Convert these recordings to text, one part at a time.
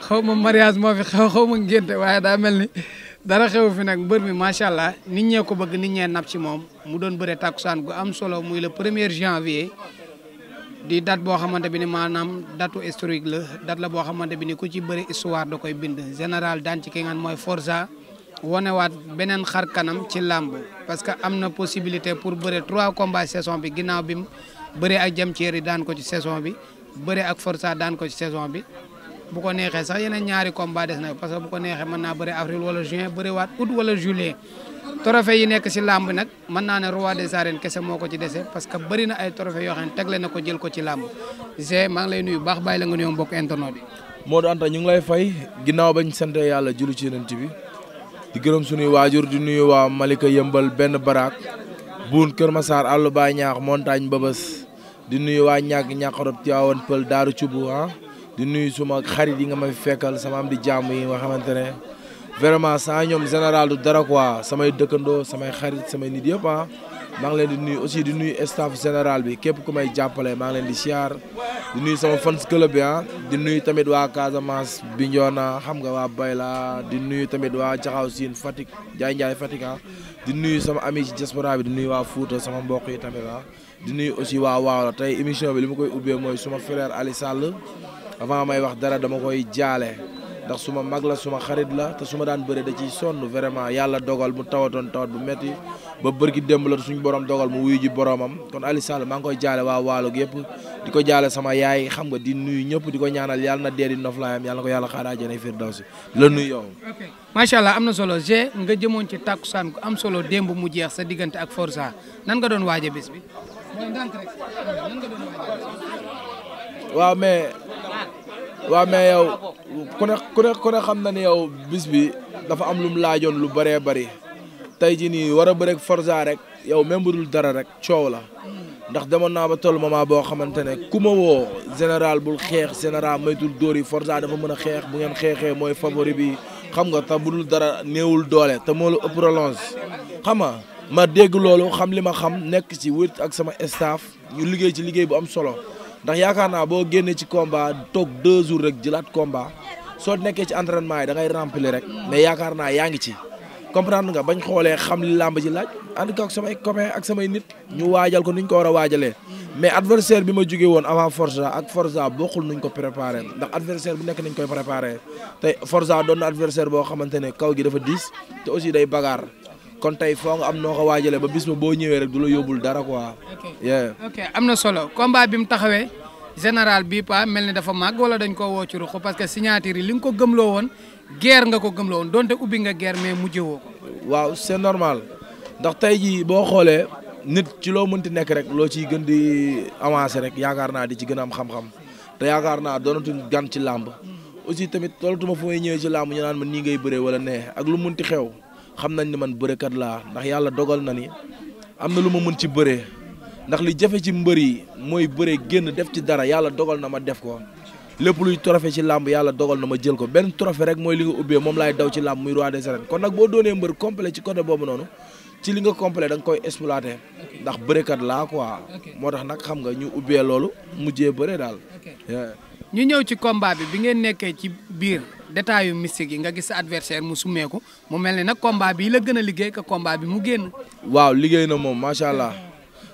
xaw ma mariage moo fi xaw ma ngénte waaye daa mel ni dara xew fi nag mbër mi macha allah nit ñee ko bëgg nit ñee nap ci moom mu doon bëre takkusaan gu am solo muy le 1er janvier di date boo xamante bi ni maanaam datu historique la date la boo xamante bi ni ku ci bëri histoire da koy bind général daan ci ki nga mooy Forza wonewaat beneen xar kanam ci làmb parce que am na possibilité pour bëre 3 combats saison bi ginnaaw bi mu bëree ak Jam Thierry daan ko ci saison bi bëre ak Forza daan ko ci saison bi bu ko neexee sax yeneen ñaari combat des na parce que bu ko neexee mën naa bëre avril wala juin bëre waat août wala juillet trophée yi nekk si làmb nag mën naa ne roi des arènes kese moo ko ci dese parce que bëri na ay trophée yoo xam ne tegle na ko jël ko ci làmb G maa ngi lay nuyu baax bàyyi la nga nuyu mbokk internet yi. Modou Anta ñu ngi lay fay ginnaaw bañ sant yàlla julli ci Yonent bi di gërëm suñuy waajur di nuyu waa Malika Yëmbal benn baraak Buun Kër Massar àllu baay ñaax montagne Babas di nuyu waa ñàkk ñàkkarop Tiwaawan Pël Daaru Cubu di nuyu suma xarit yi nga ma fi fekkal sama am di jàmm yi nga xamante ne vraiment saa ñoom général du dara quoi samay dëkkandoo samay xarit samay nit yëpp maa ngi leen di nuyu aussi di nuyu staff général bi képp ku may jàppale maa ngi leen di siyaar di nuyu sama fans club bi di nuyu tamit waa Casamance Bignona xam nga waa Bayla di nuyu tamit waa Jaxaw Siin Fatick Njaay Fatick di nuyu sama ami ci diaspora bi di nuyu waa Fouta sama mbokk yi tamit di nuyu aussi waa Waalo tey émission bi li ma koy ubbee mooy suma frère Ali Sall avant may wax dara dama koy jaale ndax suma mag la suma xarit la te suma daan bëre da ciy sonn vraiment yàlla dogal mu tawatoon tawat bu metti ba bërki démb la suñu borom dogal mu wuyu ji boromam kon Ali Sall maa ngi koy jaale waa Waalo gi yëpp di ko jaale sama yaay xam nga di nuyu ñëpp di ko ñaanal yàlla na dee di noflaayam yàlla na ko yàlla xaaraa jëne firdawsi di la nuyu yow. ok macha allah am na solo G nga jëmoon ci takkusaan ku am solo démb mu jeex sa diggante ak Forza nan nga doon waaje bés bi. waaw mais yow ku ne xam na ne yow bis bi dafa am lu mu laajoon lu bëree bëri tey jii nii war a bëreeg Forza rek yow même bu dul dara rek coow la ndax demoon naa ba toll moment boo xamante ne ku ma woo général bul xeex général maytul dóor yi Forza dafa mën a xeex bu ngeen xeexee mooy favori bi xam nga te bu dul dara néewul doole te moo la ëpp relance xam nga ma dégg loolu xam li ma xam nekk ci wét ak sama staff ñu liggéey ci liggéey bu am solo ndax yaakaar naa boo génnee ci combat toog 2 jours rek jëlaat combat soo nekkee ci entraînement yi da ngay remplir rek mais yaakaar naa yaa ngi ci comprendre nga bañ xoolee xam li làmb ji laaj ànd ko ak samay copains ak samay nit ñu waajal ko nuñ ko war a waajalee mais adversaire bi ma jógee woon avant Forza ak Forza bokkul nuñ ko préparé ndax adversaire bu nekk nañ koy préparé te Forza doon na adversaire boo xamante ne kaw gi dafa diis te aussi day bagaar kon tey foo nga am noo ko waajalee ba bis ba boo ñëwee rek du la yóbbul dara quoi. ok am na solo combat bi mu taxawee général bi pa mel ni dafa màgg wala dañ koo woo ci ruq parce que signature yi li nga ko gëmloo woon guerre nga ko gëmloo woon donte ubbi nga guerre mais mujjee woo ko. waaw c'est normal ndax tey jii boo xoolee nit ci loo mënti nekk rek loo ciy gën di avancer rek yaakaar naa di ci gën a am xam-xam te yaakaar naa doonatuñ gan ci làmb aussi tamit tollatuma fu may ñëwee ci làmb ñu naan ma nii ngay bëree wala nee ak lu mënti xew. xam nañ ne man bërekat laa ndax yàlla dogal na ni am na lu ma mën ci bëree ndax li jafe ci mbër yi mooy bëree génn def ci dara yàlla dogal na ma def ko lépp luy trophée ci làmb yàlla dogal na ma jël ko benn trophée rek mooy li nga ubbee moom laay daw ci làmb muy roi des arènes kon nag boo doonee mbër complet ci côté boobu noonu ci li nga complet da nga koy exploité ndax bërekat laa quoi moo tax nag xam nga ñu ubbee loolu mujjee bëree daal. ñu ñëw ci combat bi ngeen nekkee ci biir détail yu mystique yi nga gis sa adversaire mu summeeku mu mel ni nag combat bi la gën a liggéey que combat bi mu génn. waaw liggéey na moom macha allah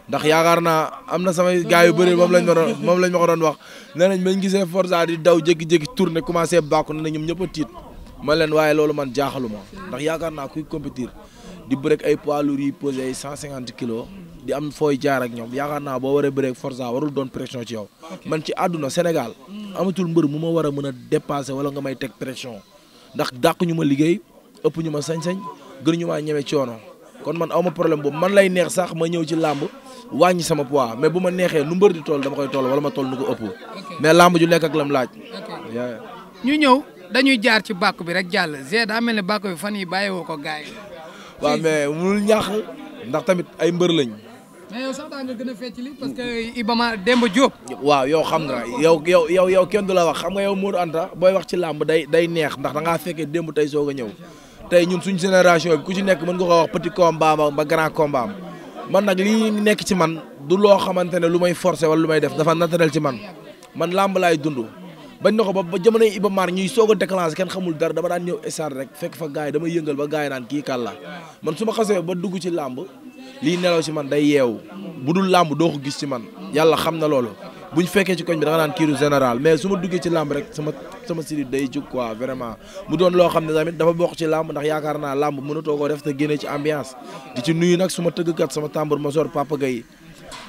ndax yaakaar naa am na samay gars yu bëri moom lañ ma ko doon wax nee nañ bañ gisee Forza di daw jékki-jékki tourné commencé bàkku ne ñoom ñëpp a tiit man leen waaye loolu man jaaxaluma ndax yaakaar naa kuy compétir di bëreeg ay poids lourds yi posé ay 150 kilos di am fooy jaar ak ñoom yaakaar naa boo waree bëreeg Forza warul doon pression ci yow man ci àdduna Sénégal amatul mbër mu ma war a mën a dépasser wala nga may teg pression ndax dàq ñu ma liggéey ëpp ñu ma sañ-sañ gën ñu maa ñeme coono kon man awma problème boobu man lay neex sax ma ñëw ci làmb wàññi sama poids mais bu ma neexee nu mbër di toll dama koy toll wala ma toll nu ko ëpp mais làmb ju nekk ak lam laaj. ñu ñëw dañuy jaar ci bàkk bi rek jàll G daa mel ne bàkk bi fan yi bàyyiwoo ko gars yi. waaw mais munul ñàkk ndax tamit ay mbër lañ. mais yow sax daa nga gën a fecc li parce que Ibama Demba Diop. waaw yow xam nga yow kenn du la wax xam nga yow Modou Anta booy wax ci làmb day neex ndax da ngaa fekkee démb tey soog a ñëw tey ñun suñ génération bi ku ci nekk mën nga ko wax petit combat ba grand combat man nag lii nekk ci man du loo xamante ne lu may forcer wala lu may def dafa naturel ci man làmb laay dund bañ na ko ba jamonoy Iba Mar ñuy soog a déclenché kenn xamul dara dama daan ñëw stade rek fekk fa gars yi dama yëngal ba gars yi naan kii kàlla man su ma xasee ba dugg ci làmb lii nelaw ci man day yeewu bu dul làmb doo ko gis ci man yàlla xam na loolu buñ fekkee ci koñ bi da nga naan kiiru général mais su ma duggee ci làmb rek sama siri day jug quoi vraiment mu doon loo xam ne tamit dafa bokk ci làmb ndax yaakaar naa làmb mënatoo koo def te génnee ci ambiance di ci nuyu nag suma tëggkat sama tambour major Papa Gueye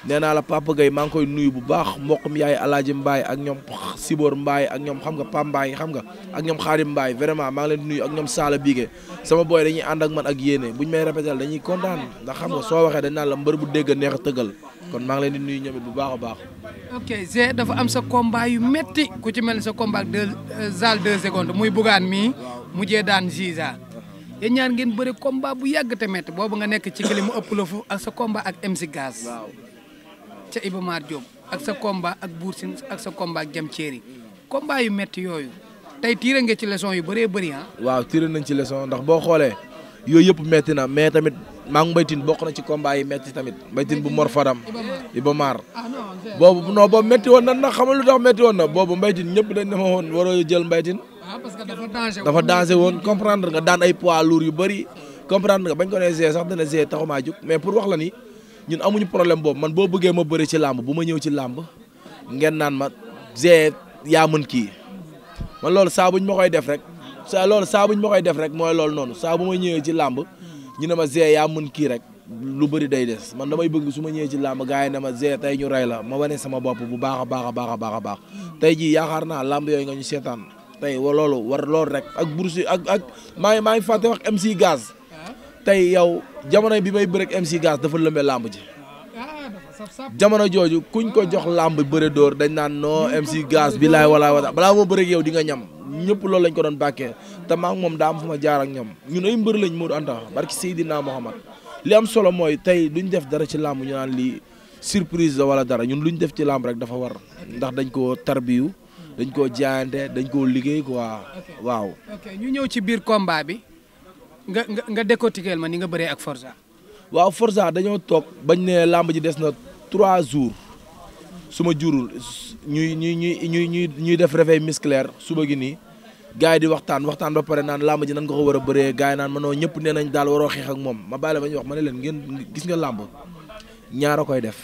nee naa la Papa Gueye maa ngi koy nuyu bu baax mboqum yaay Alaaji Mbaye ak ñoom Sibor Mbaye ak ñoom xam nga Pam Mbaye xam nga ak ñoom Xaadim Mbaye vraiment maa ngi leen nuyu ak ñoom Sala Bigué sama boy dañuy ànd ak man ak yéene buñ may répéter dañuy kontaan ndax xam nga soo waxee dañ naan la mbër bu dégg neex a tëggal kon maa ngi leen di nuyu ñoom it bu baax a baax. ok Zé dafa am sa combat yu metti ku ci mel ni sa combat ak Zal 2 secondes muy Bougane mii mujjee daan Ziza yéen ñaar ngeen bëri combat bu yàgg te metti boobu nga nekk ci këli mu ëpp la fu ak sa combat ak MC Gaz ca Iba Mar Diop ak sa combat ak Bour Sine ak sa combat ak Jam Thierry combat yu metti yooyu tey tiire nga ci leçon yu bëree bëri ah. waaw tiire nañ ci leçon ndax boo xoolee yooyu yëpp metti na mais tamit maa ngi Mbaye Tine bokk na ci combat yi metti tamit Mbaye Tine bu Mor Fadam Iba Mar boobu non boobu metti woon na nag xamal lu tax metti woon na boobu Mbaye Tine ñëpp dañ ne ma woon waroo jël Mbaye Tine parce que dafa danger woon comprendre nga daan ay poids lourds yu bëri comprendre nga bañ ko ne G sax dana G taxumaa jóg mais pour wax la ni ñun amuñu problème boobu man boo bëggee ma bëri ci làmb bu ma ñëw ci làmb ngeen naan ma G yaa mën kii man loolu saa buñ ma koy def rek saa buñ ma koy def rek mooy loolu noonu saa bu ma ñëwee ci làmb ñu ne ma G yaa mën kii rek lu bëri day des man damay bëgg su ma ñëwee ci làmb gars yi ne ma G tey ñu rey la ma wane sama bopp bu baax a baax a baax a baax a baax tey jii yaakaar naa làmb yooyu nga ñu seetaan tey loolu war loolu rek ak bourse ak maa ngi fàtte wax MC Gaz tey yow jamono bi may bëreeg MC Gaz dafa lëmbee làmb ji jamono jooju kuñ ko jox làmb bëre dóor dañ naan non MC Gaz bi laay wala balaa moo bëreeg yow di nga ñam ñëpp loolu lañ ko doon bàkkee te maa ngi moom daa am fu ma jaar ak ñoom ñun ay mbër lañ Modou Anta barki Seydina Mohamed li am solo mooy tey duñ def dara ci làmb ñu naan lii surprise la wala dara ñun luñ def ci làmb rek dafa war ndax dañ koo tarbiyu dañ koo jaayante dañ koo liggéey quoi waaw. ok ñu ñëw ci biir combat bi nga décortiquer ma ni nga bëree ak Forza. waaw Forza dañoo toog bañ ne làmb ji des na 3 jours su ma jurul ñuy def réveil musculaire suba gi nii gars yi di waxtaan ba pare naan làmb ji nan nga ko war a bëree gars yi naan ma non ñëpp nee nañ daal waroo xeex ak moom ma bàyyi la ba ñuy wax ma ne leen ngeen gis nga làmb ñaar a koy def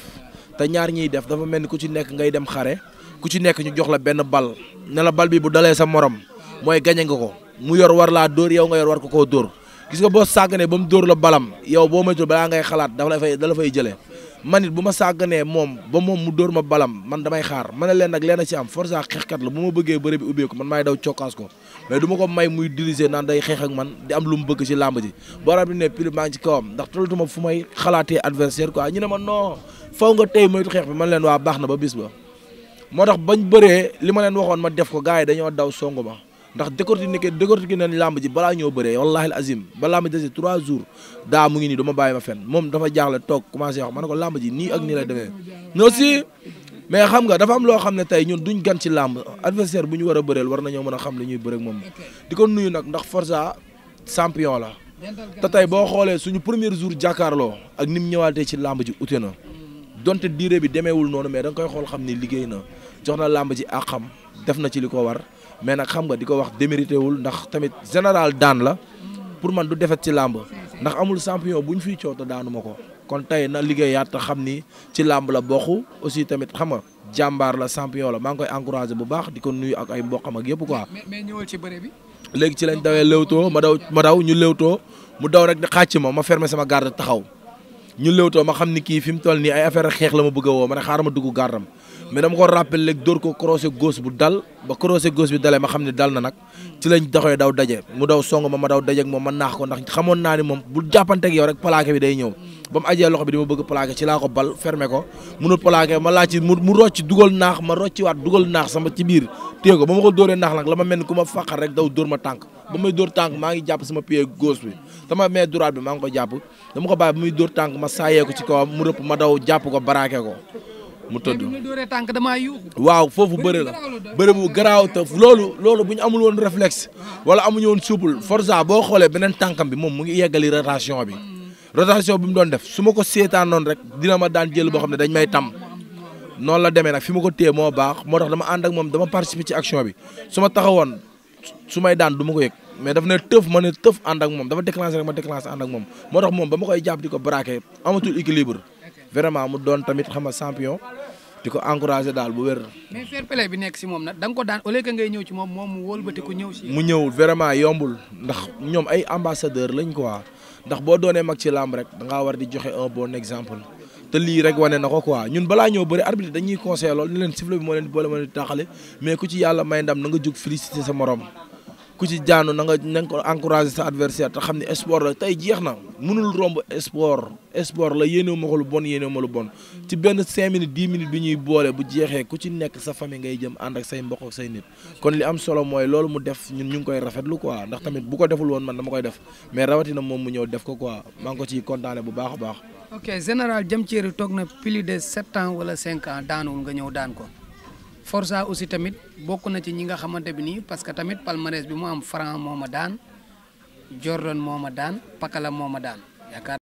te ñaar ñiy def dafa mel ni ku ci nekk ngay dem xare ku ci nekk ñu jox la benn bal ne la bal bi bu dalee sa morom mooy gañe nga ko mu yor war laa dóor yow nga yor war ko koo dóor gis nga boo sàgganee ba mu dóor la balam yow boo moytuwul balaa ngay xalaat da la fay jëlee man it bu ma sàgganee moom ba moom mu dóor ma balam man damay xaar ma ne leen nag leen a ci am Forza xeexkat la bu ma bëggee bëre bi ubbeeku man maay daw cokkaas ko mais du ma ko may muy diriger naan day xeex ak man di am lu mu bëgg ci làmb ji boo xam ne pili maa ngi ci kawam ndax tollutuma fu may xalaatee adversaire quoi ñu ne ma non faw nga tey moytu xeex bi man leen waa baax na ba bis ba moo tax bañ bëree li ma leen waxoon ma def ko gars yi dañoo daw songu ma ndax décortiqué nañ làmb ji balaa ñoo bëree wallahi azim ba làmb ji dese 3 jours daa mu ngi nii dama bàyyi ma fen moom dafa jaaxle toog commencé wax ma ne ko làmb ji nii ak nii lay demee non si mais xam nga dafa am loo xam ne tey ñun duñ gan ci làmb adversaire bu ñu war a bëreel war nañoo mën a xam li ñuy bëreek moom di ko nuyu nag ndax Forza champion la te tey boo xoolee suñu premier jour jàkkaarloo ak ni mu ñëwaatee ci làmb ji ute na donte durée bi demeewul noonu mais da nga koy xool xam ni liggéey na jox na làmb ji ak xam def na ci li ko war mais nag xam nga di ko wax démérité wul ndax tamit général daan la pour man du defet ci làmb ndax amul champion bu ñu fiy coow te daanu ma ko kon tey na liggéeyaat te xam ni ci làmb la bokk aussi tamit xam nga jàmbaar la champion la maa ngi koy encouragé bu baax di ko nuyu ak ay mboqam ak yëpp quoi. mais ñëwal ci bëre bi. léegi ci lañ dawee léwtoo ma daw ñu léwtoo mu daw rek di xàcc ma fermer sama garde taxaw ñu léwtoo ma xam ni kii fi mu toll nii ay affaire xeex la ma bëgg a woo ma ne xaaral ma dugg gardam mais dama ko rappel léegi dóor ko croisé gauche bu dal ba croisé gauche bi dalee ma xam ne dal na nag ci lañ doxee daw daje mu daw song ma daw daje ak moom ma naax ko ndax xamoon naa ni moom bu jàppanteeg yow rek plaqué bi day ñëw ba mu ajee loxo bi di ma bëgg plaqué ci laa ko bal fermé ko munul plaqué ma laaj ci mu rocc dugal naax ma rocci waat dugal naax sama ci biir téye ko ba ma ko dóoree naax nag la ma mel ni ku ma fàqal rek daw dóor ma tànk ba may dóor tànk maa ngi jàpp sama pied gauche bi sama main droite bi maa ngi ko jàpp dama ko bàyyi ba muy dóor tànk ma saayee ko ci kawam mu rëpp ma daw jàpp ko baraake ko mu tëdd waaw foofu bëre la bëre bu garaaw te loolu bu ñu amul woon réflexe wala amuñu woon souple Forza boo xoolee beneen tànkam bi moom mu ngi yeggali rotation bi mu doon def su ma ko seetaan noonu rek dina ma daan jël boo xam ne dañ may tam noonu la demee nag fi ma ko téye moo baax moo tax dama ànd ak moom dama participer ci action bi su ma taxawoon su may daan du ma ko yëg mais daf ne tëf ma ne tëf ànd ak moom dafa déclenché rek ma déclenché ànd ak moom moo tax moom ba ma koy jàpp di ko braqué amatul équilibre vraiment mu doon tamit xam nga champion di ko encouragé daal bu wér. mais fair play bi nekk si moom nag da nga ko daan au lieu que ngay ñëw ci moom mu wëlbati ku ñëw si. mu ñëw vraiment yombul ndax ñoom ay ambassadeur lañ quoi ndax boo doonee mag ci làmb rek da ngaa war di joxe un bon exemple te lii rek wane na ko quoi ñun balaa ñëw bëri arbitre dañuy conseillé lool ni leen sifflet bi moo leen di boole moo leen di taxale mais ku ci yàlla may ndam na nga jóg féliciter sa morom. ku ci jaanu na nga ko encouragé sa adversaire te xam ne sport la tey jeex na mënul romb sport la yéenewu ma ko lu bon yéenewu ma lu bon ci benn 5 minutes 10 minutes bi ñuy boole bu jeexee ku ci nekk sa famille ngay jëm ànd ak say mbokk ak say nit kon li am solo mooy loolu mu def ñun ñu ngi koy rafetlu quoi ndax tamit bu ko deful woon man dama koy def mais rawatina moom mu ñëw def ko quoi maa ngi ko ciy kontaane bu baax a baax. ok général Diam Terry toog na plus de 7 ans wala 5 ans daanul nga ñëw daan ko. Forza aussi tamit bokk na ci ñi nga xamante bi nii parce que tamit palmarès bi mu am Franc moo ma daan Jordan moo ma daan Pakala moo ma daan yaakaar